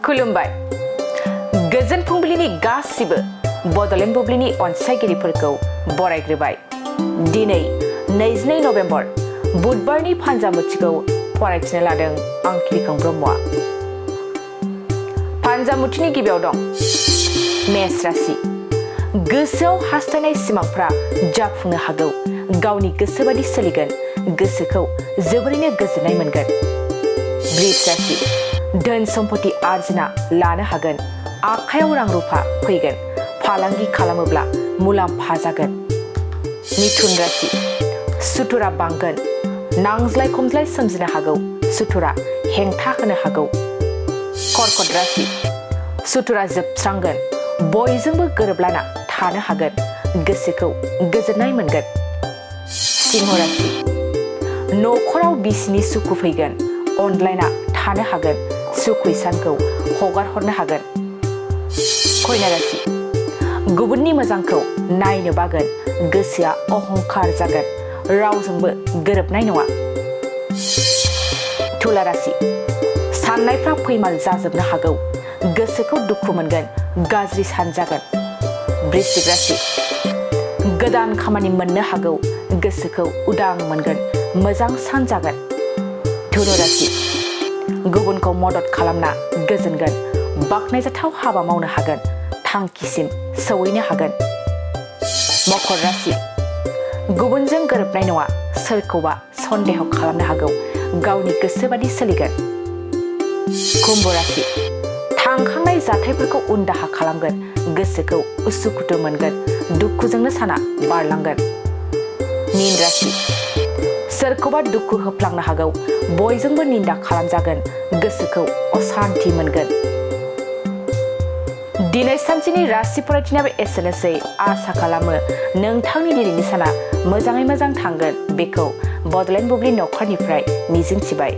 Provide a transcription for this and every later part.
खुलुमबाय गोजोन फुंबिलिनि गासिबो बडलेण्ड बुब्लिनि अनसायगिरिफोरखौ बरायग्रोबाय दिनै 22 नभेम्बर बुधबारनि फानजामुथिखौ फरायथिनो लादों आं किरिखां ब्रह्मआ फानजामुथिनि गिबियाव दं मेष राशि गोसोआव हास्थायनाय सिमांफ्रा जाफुंनो हागौ गावनि गोसोबादि सोलिगोन गोसोखौ जोबोरैनो गोजोननाय मोनगोन वृष राशि धोन सम्पति आर्जिना लानो हागोन आखायाव रां रुफा फैगोन फालांगि खालामोब्ला मुलाम्फा जागोन मिथुन राशि सुथुरा बांगोन नांज्लाय खमज्लाय सोमजिनो हागौ सुथुरा हेंथा होनो हागौ कर्कट राशि सुथुरा जोबस्रांगोन बयजोंबो गोरोबलाना थानो हागोन गोसोखौ गोजोननाय मोनगोन सिंह राशि नखराव बिसिनि सुखु फैगोन अनलायना थानो हागोन सुखु सानखौ हगार हरनो हागोन कन्या राशि गुबुननि मोजांखौ नायनो बागोन गोसोआ अहंकार जागोन रावजोंबो गोरोबनाय नङा तुला राशि साननायफ्रा फैमाल जाजोबनो हागौ गोसोखौ दुखु मोनगोन गाज्रि सान जागोन वृश्चिक राशि गोदान खामानि मोननो हागौ गोसोखौ उदां मोनगोन मोजां सान जागोन धनु राशि गुबुनखौ मदद खालामना गोजोनगोन बाखनायजाथाव हाबा मावनो हागोन थांखिसिम सौहैनो हागोन मकर राशि गुबुनजों गोरोबनाय नङा सोरखौबा सन्देह खालामनो हागौ गावनि गोसोबादि सोलिगोन कुम्भ राशि थांखांनाय जाथायफोरखौ उनदाहा खालामगोन गोसोखौ उसुखुथु मोनगोन दुखुजोंनो साना बारलांगोन मीन राशि सोरखौबा दुखु होफ्लांनो हागौ बयजोंबो निन्दा खालामजागोन गोसोखौ असान्ति मोनगोन दिनै सानसेनि राशि फरायथिनायाबो एसेनोसै आसा खालामो नोंथांनि दिनैनि साना मोजाङै मोजां थांगोन बेखौ बडलेण्ड बुब्लि नखरनिफ्राय मिजिंथिबाय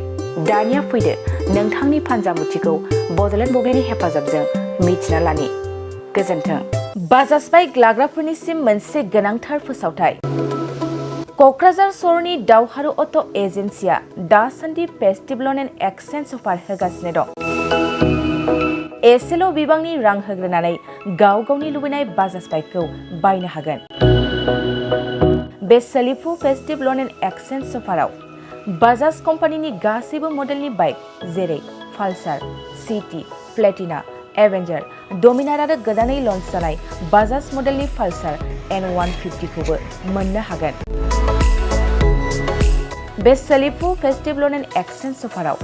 दानिया फैदो नोंथांनि फानजामुथिखौ बडलेण्ड बुब्लिनि हेफाजाबजों मिथिना लानि गोजोन्थों बाजाज बाइक लाग्राफोरनिसिम मोनसे गोनांथार फोसावथाय कक्राझार सहरनि दावहारु अट' एजेन्सिया दासान्दि फेस्टिभ ल'न एन्ड एक्सचेन्ज अफार होगासिनो दं एसेल' बिबांनि रां होग्रोनानै गाव गावनि लुबैनाय बाजाज बाइकखौ बायनो हागोन बे सोलिफु फेस्टिभ ल'न एन्ड एक्सचेन्ज अफाराव बाजाज कम्पानिनि गासैबो मडेलनि बाइक जेरै पालसार सिटी प्लेटिना एवेन्जार डमिनार आरो गोदानै लन्च जानाय बाजाज मडेलनि पालसार N150 खौबो मोननो हागोन बे सोलिफु फेस्टिभ ल'न एन्ड एक्सचेन्ज अफाराव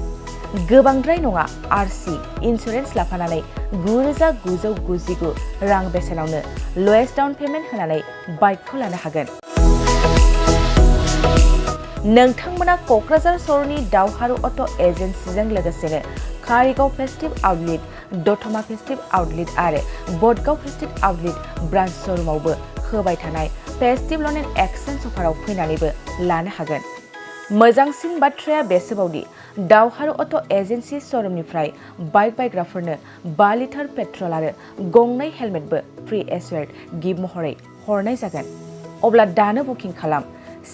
गोबांद्राय नङा आरसि इन्सुरेन्स लाफानानै 9,999 रां बेसेनावनो लवेस्ट डाउन पेमेन्ट होनानै बाइकखौ लानो हागोन नोंथांमोना कक्राझार सहरनि दावहारु अट' एजेन्सिजों लोगोसेनो Karigaon festive outlet Dotma festive outlet आरो बडगाव फेस्टिभ आउटलेट ब्रान्च श'रुमावबो होबाय थानाय फेस्टिभ ल'न एन्ड एक्सचेन्ज अफाराव फैनानैबो लानो हागोन मोजांसिन बाथ्राया बेसोबावदि दावहारु अट' एजेन्सि श'रुमनिफ्राय बाइक बायग्राफोरनो 5 लिटार पेट्रल आरो गंनै हेलमेटबो फ्रि एसुवेर्ड गिफ्ट महरै हरनाय जागोन अब्ला दानो बुकिं खालाम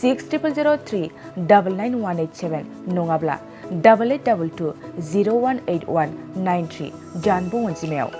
6003991187 नङाब्ला 8822 018193 जानबुं अनजिमायाव